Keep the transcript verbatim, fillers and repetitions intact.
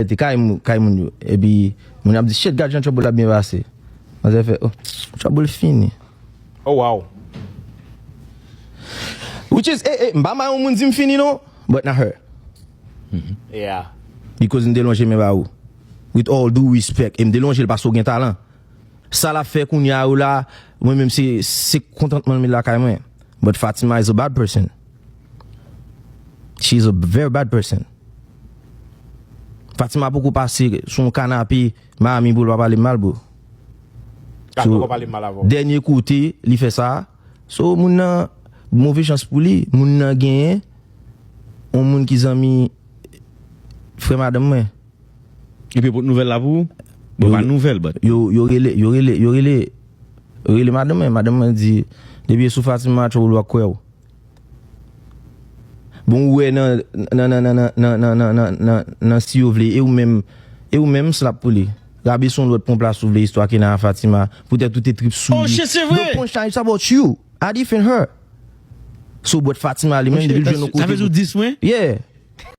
te kay, mou- kay moun yo. Epi, moun ap di, shit, gad jan Trouble ap byen pase. Manzè fè, oh, Trouble fini. Oh, wow. Which is, eh, eh, m pa mal yon moun di m fini non, but not her. Yeah. Because m te lonje men ba ou. With all due respect, e m te lonje l paske w gen talan. Sa l ap fè kounye a yo la, mwen menm se, se kontantman l met lakay mwen. But Fatima is a bad person. She is a very bad person. Fatima poko pase sou yon kanape Miami pou l pa pale m mal, bro. Ka So, poko pale mal avè w. Dènye kote li fè sa. So, moun nan, move chans pou li, moun nan genyen yon moun ki zanmi frè madanm mwen. Epi pot nouvèl la pou ou? Bon, pa nouvèl, but. Yo, yo rele, yo rele, yo rele, yo rele madanm mwen. Madanm mwen di, depi e sou Fatima, Trouble w ap kwè w. Bon, ou wè nan, nan, nan, nan, nan, nan, nan, nan, nan, nan, nan si yo vle, e ou menm, e ou menm, slap pou li. Rabe son lòt pran plas ou vle, istwa Kena a Fatima, poutèt ou te trip sou Oh, li. Shit, se vre! The punchline is about you. I defend her. So, but Fatima, li menm, depi l jwenn yon Sa vle di ou kote. dis mwen? Yeah.